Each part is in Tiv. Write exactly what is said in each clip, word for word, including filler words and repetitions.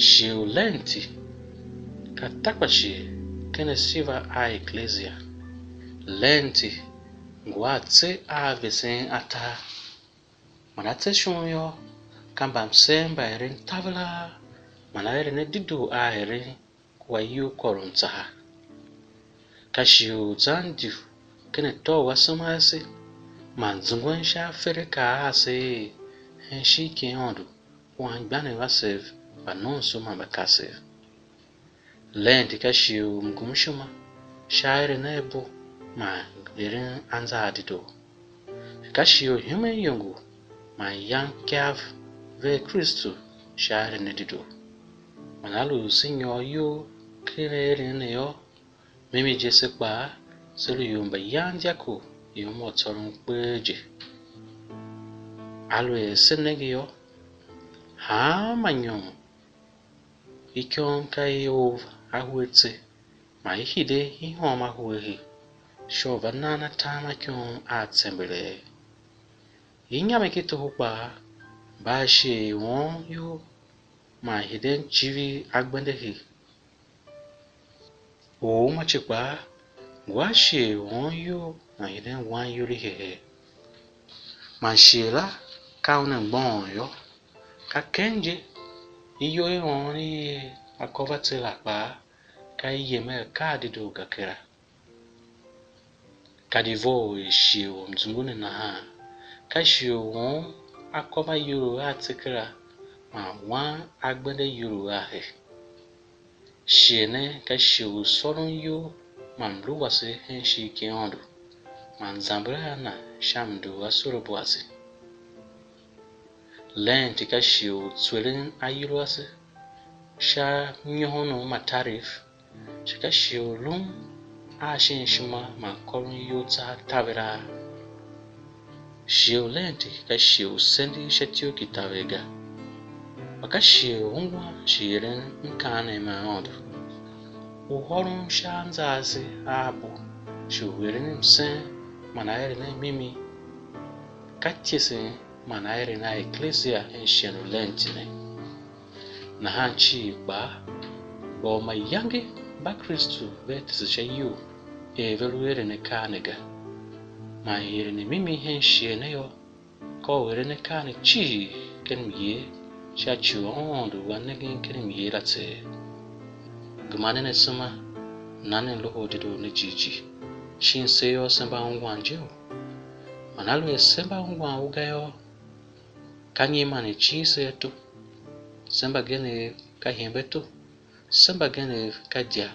Shighe u Lenti ka takpashi ken asiva a eklesia. Lenti ngu a tse a vesen atar. Man a tse shon yô, ka mbamsen mba eren taveraa man a eren dedoo a eren kua iyol kôron tsaha. Ka shighe u zan di ken atô u asema ase, man zungwen sha afereka a ase er hen ishigh ki Aôndo, u anmgbianev asev mba nomso man mba kasev. Lenti ka shighe u mgum ishima sha aeren a bo man eren anzaa dedoo. Ka shighe u himen iyongo man yan ikav vea Kristu sha aeren a dedoo. Man aluer se nyôr iyol ken aeren ne yô, mimi je se kpaa, se lu ior mba yan dyako i uma u tsôron kpee je. Aluer se nenge yô, hanma nyom ikom ka i ov ahur tse, man i hide i hôm ahur he, sha u va nan atam a ikom a tsembelee. Inyam ki toho kpaa, mba a shighe i won iyol man hiden civir agbende he. U uma cii kpaa ngu a shighe i won iyol man hiden wan iyol i hehe. Man shighe la ka una mgbôghom yô, ka ken je iyol i won i akôvatse la kpaa ka i yem a akaa dedoo ga kera. Ka di vough er shighe u mzungu ne nahan, ka shighe u won akôv a iyolough a tse kera, man wan agbende iyolough a he. Shighe ne ka shighe u sôron iyol man mlu wase hen ishigh ki Aôndo, man zamber a na sha mdoo asorabo ase. Lenti ka shighe u tsweren ayol ase sha mnyohon u matarev, shi ka shighe u lun a shin ishima man kôron iyol tsaha taveraa. Shighe u Lenti ka shighe u sendegh sha ityough ki taver ga, kpa ka shighe u ungwan shi eren mkaanem ma Aôndo, u hôron sha anza ase a bo, shi u eren msen man a eren a mimi, ka ityesen man a eren a eklesia hen shighe u Lenti ne. Nahan cii kpaa, mba u mayange mba Kristu vea tese sha iyol er ve lu eren akaa ne ga. Man i eren mimi hen shighe ne yô, ka u eren akaa ne cii ken myer sha ci u Aôndo u a nengen ken myer la tseegh. Gema nen asema, na nen Loho u Dedoo ne jighjigh, shin se yô, se mba ungwan je u? Man aluer se mba ungwan u ga yô, ka nyi man i cir se ato? Se mbagenev ka hembeato, se mbagenev ka idya,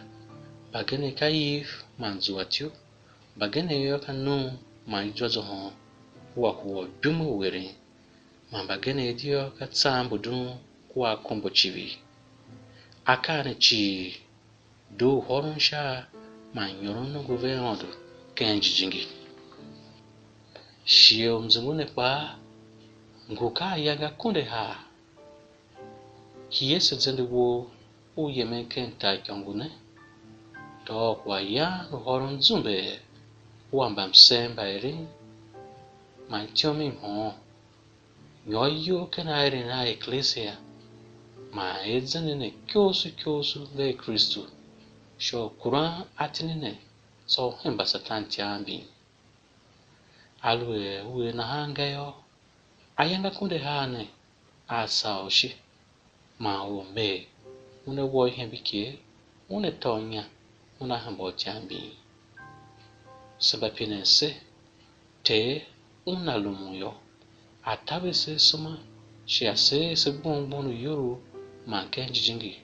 mbagenev ka iv man zuatyo, mbagenev yô ka num man izôzôhôn, kua hua ubumu u eren, man mbagenev di yô ka tsaambudun kua akombo civir. Akaa ne cii doo u hôron sha a man nyôron nongo ve Aôndo ken Jijingi. Shighe u mzungu ne kpaa ngu ka ayange akondahar. Kiese zende wou u yemen ken taaikôngo ne, tôô kwaghyan u hôron zumbeer ua mbamsen mba eren man ityom i mhôôn. Nyôr iyol ken aeren a eklesia, man er zenden ne ikyough kyough vea Kristu, sha u kuran atindi ne, tsô u hemba Satan ityav mbin. Aluer u er nahan ga yô, ayange akondahar ne a saa u shi, man or mer, una wa u ihembeker, una tôô inya, una hemba u ityav mbin. Se mba pinen se, Ter una rumun yô, a taver se asema, shi a seer se gbon gbon u iyolough man ken Jijingi,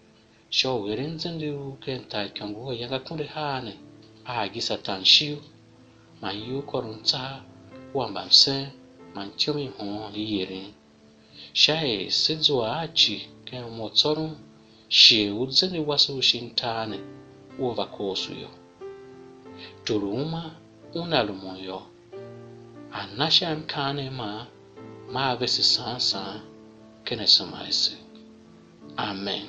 sha u eren zende u ken taaikôngo u ayange akondahar ne a gisa Satan ishiu, man iyol kôron tsaha, kua mbamsen, man ityom i mhôôn i eren, sha er se zua a ci ken uma u tsôron shighe u zende wase u shin tar ne ua va kooso yô. Tor u uma una rumun yô, a na sha mkaanem man, maa vese saan saan ken asema ase. Amen.